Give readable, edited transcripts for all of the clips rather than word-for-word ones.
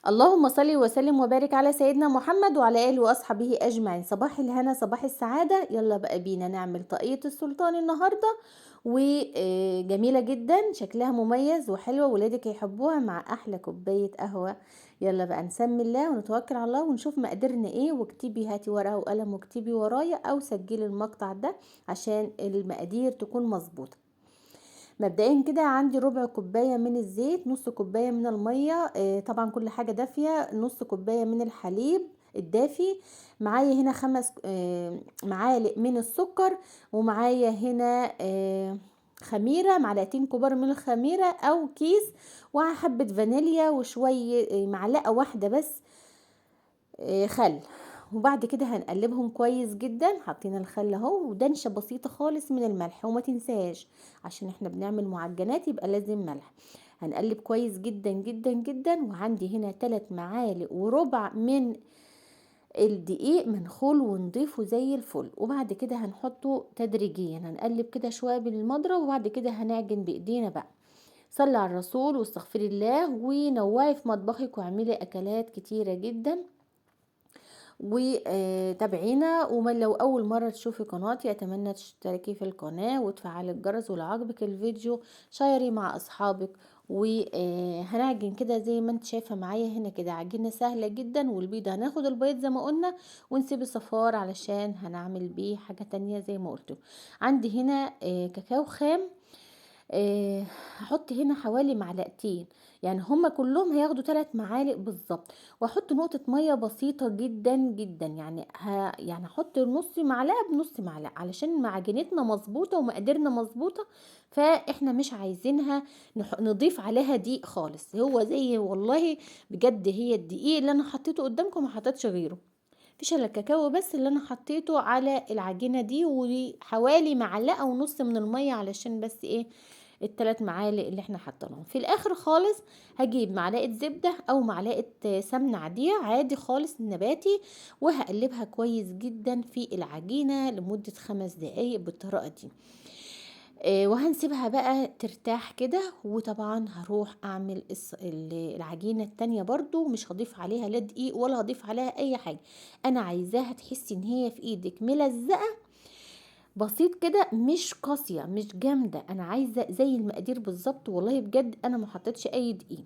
اللهم صل وسلم وبارك على سيدنا محمد وعلى آله وأصحابه أجمعين. صباح الهنا، صباح السعادة. يلا بقى بينا نعمل طاقية السلطان النهاردة، وجميلة جدا، شكلها مميز وحلوة، ولادك هيحبوها مع أحلى كوباية قهوة. يلا بقى نسمي الله ونتوكل على الله ونشوف مقاديرنا ايه. واكتبي، هاتي ورقة وقلم واكتبي ورايا أو سجلي المقطع ده عشان المقادير تكون مظبوطة. مبدئيا كده عندي ربع كوباية من الزيت، نص كوباية من المية، طبعا كل حاجة دافية، نص كوباية من الحليب الدافي، معايا هنا 5 معالق من السكر، ومعايا هنا خميرة، معلقتين كبار من الخميرة أو كيس، وحبة فانيليا، وشوية، معلقة واحدة بس، خل. وبعد كده هنقلبهم كويس جدا. حاطين الخل اهو، ودنشه بسيطة خالص من الملح، وما تنساش عشان احنا بنعمل معجنات يبقى لازم ملح. هنقلب كويس جدا جدا جدا. وعندي هنا 3 معالق وربع من الدقيق منخول ونضيفه زي الفل. وبعد كده هنحطه تدريجيا، هنقلب كده شوية بالمضرب، وبعد كده هنعجن بايدينا بقى. صلي على الرسول واستغفري الله، ونوعي في مطبخك واعملي اكلات كتيرة جدا، وتابعينا. ومن لو اول مرة تشوفي قناتي اتمنى تشتركي في القناة وتفعلي الجرس، ولو عجبك الفيديو شيري مع اصحابك. وهنعجن كده زي ما انت شايفه معايا هنا كده، عجينه سهلة جدا. والبيض هناخد البيض زي ما قلنا ونسيب الصفار علشان هنعمل بيه حاجة تانية زي ما قلت. عندي هنا كاكاو خام، هحط هنا حوالي معلقتين، يعني هما كلهم هياخدوا 3 معالق بالظبط. واحط نقطة مية بسيطة جدا جدا، يعني هحط نص معلقة بنص معلقة علشان معجنتنا مظبوطة ومقاديرنا مظبوطة، فاحنا مش عايزينها نضيف عليها دقيق خالص. هو زي والله بجد هي الدقيق اللي انا حطيته قدامكم ما حطيتش غيره، مفيش الا الكاكاو بس اللي انا حطيته على العجينة دي، وحوالي معلقة ونص من المية علشان بس ايه التلات معالق اللي احنا حطيناهم. في الاخر خالص هجيب معلقة زبدة او معلقة سمنة عادية عادي خالص نباتي، وهقلبها كويس جدا في العجينة لمدة 5 دقايق بالطريقة دي. وهنسيبها بقى ترتاح كده. وطبعا هروح اعمل العجينة التانية برضو، مش هضيف عليها لا دقيق ولا هضيف عليها اي حاجة، انا عايزاها تحسي ان هي في ايدك ملزقة بسيط كده، مش قاسية مش جامدة، انا عايزة زي المقادير بالظبط. والله بجد انا ما حطيتش اي دقيق.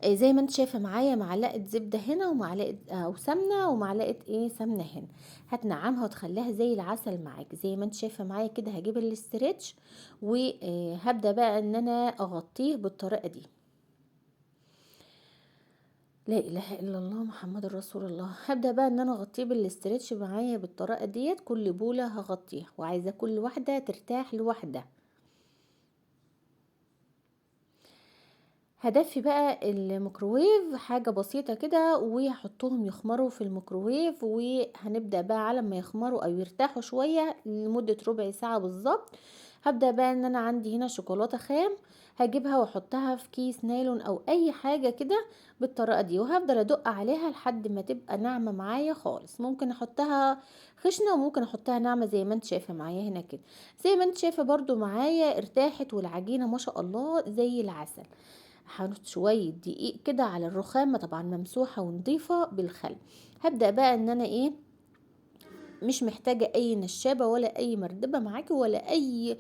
زي ما انت شايفة معايا معلقة زبدة هنا ومعلقة او سمنة ومعلقة سمنة هنا، هتنعمها وتخليها زي العسل معاك زي ما انت شايفة معايا كده. هجيب الاسترتش وهبدأ بقى ان انا اغطيه بالطريقة دي. لا اله الا الله محمد رسول الله. هبدأ بقى ان انا اغطيه بالاسترتش معايا بالطريقة ديت، كل بولة هغطيها، وعايزة كل واحدة ترتاح لوحدها. هدفي بقى الميكروويف حاجة بسيطة كده، وهحطهم يخمروا في الميكروويف. وهنبدأ بقى على ما يخمروا او يرتاحوا شوية لمدة ربع ساعة بالظبط. هبدأ بقى ان انا عندي هنا شوكولاتة خام، هجيبها واحطها في كيس نايلون او اي حاجة كده بالطريقة دي، وهفضل ادق عليها لحد ما تبقى ناعمة معايا خالص. ممكن احطها خشنة وممكن احطها ناعمة زي ما انت شايفة معايا هنا كده. زي ما انت شايفة برضو معايا ارتاحت، والعجينة ما شاء الله زي العسل. هحط شوية دقيق كده على الرخامة، طبعا ممسوحة ونضيفة بالخل. هبدأ بقى ان انا مش محتاجة اي نشابة ولا اي مردبة معاكي ولا اي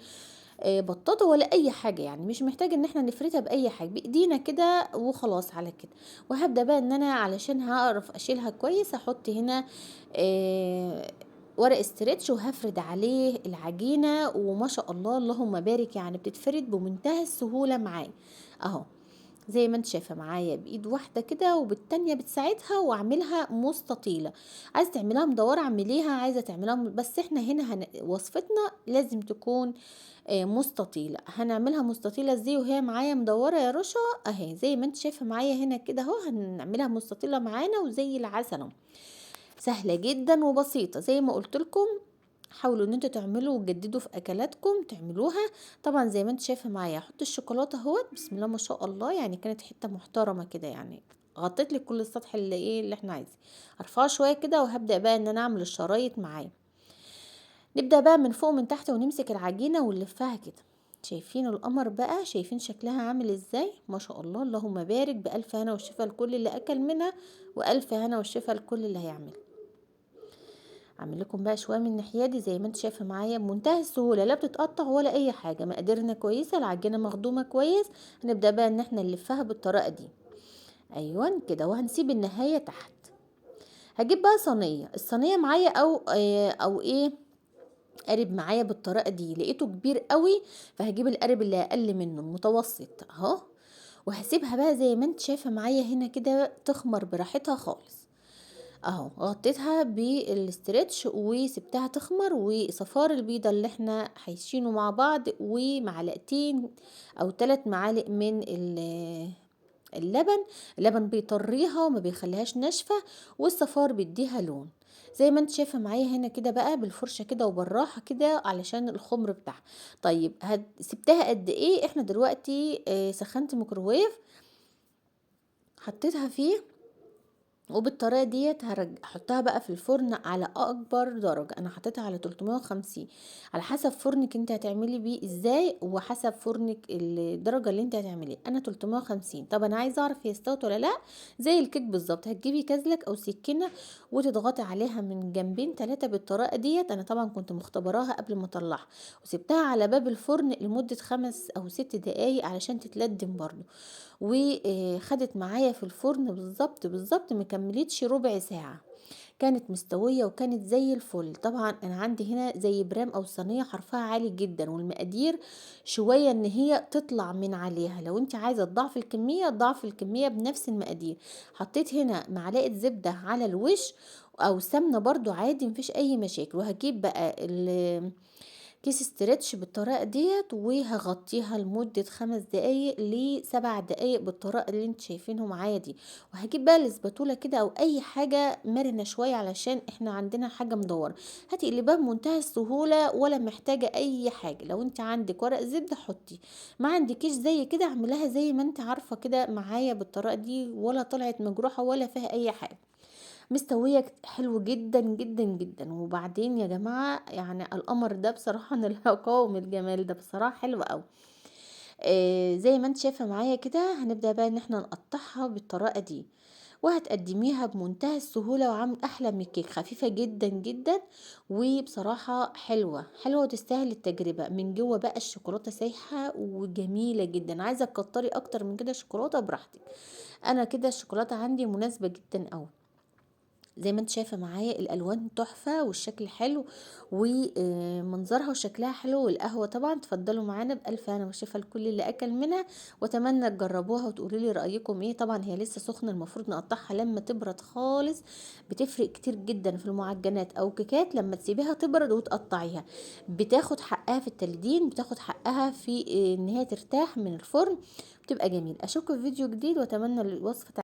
بطاطا ولا اي حاجة، يعني مش محتاجة ان احنا نفردها باي حاجة، بايدينا كده وخلاص على كده. وهبدأ بقى ان انا علشان هعرف اشيلها كويس هحط هنا ورق استرتش وهفرد عليه العجينة، وما شاء الله اللهم بارك، يعني بتتفرد بمنتهى السهولة معايا اهو زي ما انت شايفه معايا، بايد واحدة كده وبالتانيه بتساعدها، واعملها مستطيله. عايزه تعمليها مدورة اعمليها، عايزه تعمليها بس احنا هنا وصفتنا لازم تكون مستطيله. هنعملها مستطيله ازاي وهي معايا مدورة يا رشا؟ اهي زي ما انت شايفه معايا هنا كده اهو، هنعملها مستطيله معانا وزي العسل اهو، سهلة جدا وبسيطة زي ما قلت لكم. حاولوا ان انتوا تعملوا وتجددوا في اكلاتكم تعملوها. طبعا زي ما انت شايفه معايا هحط الشوكولاتة اهوت، بسم الله ما شاء الله، يعني كانت حتة محترمه كده، يعني غطيت لك كل السطح اللي احنا عايزينه. هرفعه شوية كده وهبدا بقى ان انا اعمل الشرايط معايا. نبدا بقى من فوق ومن تحت ونمسك العجينة ونلفها كده. شايفين القمر بقى؟ شايفين شكلها عامل ازاي؟ ما شاء الله، اللهم بارك. بألف هنا والشفا لكل اللي اكل منها، وألف هنا والشفا لكل اللي هيعمل. اعمل لكم بقى شوية من الناحية دي زي ما انت شايفه معايا بمنتهى السهولة، لا بتتقطع ولا اي حاجة، مقاديرنا كويسة، العجينة مخدومة كويس. هنبدا بقى ان احنا نلفها بالطريقة دي، ايوه كده، وهنسيب النهاية تحت. هجيب بقى صينية، الصينية معايا او ايه قارب معايا بالطريقة دي، لقيته كبير قوي فهجيب القارب اللي اقل منه المتوسط اهو، وهسيبها بقى زي ما انت شايفه معايا هنا كده تخمر براحتها خالص اهو. غطيتها بالاسترتش وسبتها تخمر، وصفار البيضة اللي احنا حايشينه مع بعض، ومعلقتين او 3 معالق من اللبن. اللبن بيطريها وما بيخليهاش ناشفة، والصفار بيديها لون زي ما انت شايفه معايا هنا كده بقى بالفرشه كده وبالراحه كده علشان الخمر بتاعها. طيب سبتها قد ايه؟ احنا دلوقتي سخنت ميكروويف حطيتها فيه، وبالطريقه ديت هحطها بقى في الفرن على اكبر درجه. انا حطيتها على 350 على حسب فرنك انت هتعملي بيه ازاي، وحسب فرنك الدرجة اللي انت هتعمليه. انا 350. طب انا عايزه اعرف هي استوت ولا لا، زي الكيك بالظبط، هتجيبي كازلك او سكينة وتضغطي عليها من جنبين 3 بالطريقة ديت. انا طبعا كنت مختبراها قبل ما اطلعها، وسبتها على باب الفرن لمدة 5 او 6 دقايق علشان تتلدم برضو، وخدت معايا في الفرن بالظبط بالظبط ما كملتش ربع ساعة، كانت مستوية وكانت زي الفل. طبعا انا عندي هنا زي برام او صينية حرفها عالي جدا، والمقادير شوية ان هي تطلع من عليها. لو انت عايزة تضعفي الكمية ضعفي الكمية بنفس المقادير. حطيت هنا معلقة زبدة على الوش او سمنة برضو عادي مفيش اي مشاكل. وهجيب بقى كيس stretch بالطريقة ديت وهغطيها لمدة 5 دقايق ل7 دقايق بالطريقة اللي انت شايفينه معايا دي. وهجيب بقى الاسباتولا كده او اي حاجة مرنة شوية علشان احنا عندنا حاجة مدورة، هتقلبها بمنتهى السهولة ولا محتاجة اي حاجة. لو انت عندك ورق زبدة حطي، ما عندكيش زي كده اعملها زي ما انت عارفة كده معايا بالطريقة دي، ولا طلعت مجروحة ولا فيها اي حاجة، مستوية حلو جدا جدا جدا. وبعدين يا جماعة القمر ده بصراحة انا لا اقاوم الجمال ده، بصراحة حلو قوي. زي ما انت شايفة معايا كده. هنبدأ بقى ان احنا نقطعها بالطريقة دي، وهتقدميها بمنتهى السهولة وعامل احلى من الكيك، خفيفة جدا جدا وبصراحة حلوة حلوة وتستاهل التجربة. من جوه بقى الشوكولاتة سايحة وجميلة جدا، عايزة تكتري اكتر من كده شوكولاتة براحتك. انا كده الشوكولاتة عندي مناسبة جدا قوي. زي ما انت شايفة معايا الالوان تحفة والشكل حلو ومنظرها وشكلها حلو، والقهوة طبعا. تفضلوا معانا بألف هنا وشفا لكل اللي اكل منها، واتمنى تجربوها وتقولوا لي رأيكم ايه. طبعا هي لسه سخنة، المفروض نقطعها لما تبرد خالص، بتفرق كتير جدا في المعجنات او كيكات لما تسيبيها تبرد وتقطعيها، بتاخد حقها في التلدين، بتاخد حقها في ان هي ترتاح من الفرن، بتبقى جميل. اشوفكم في فيديو جديد واتمنى الوصفة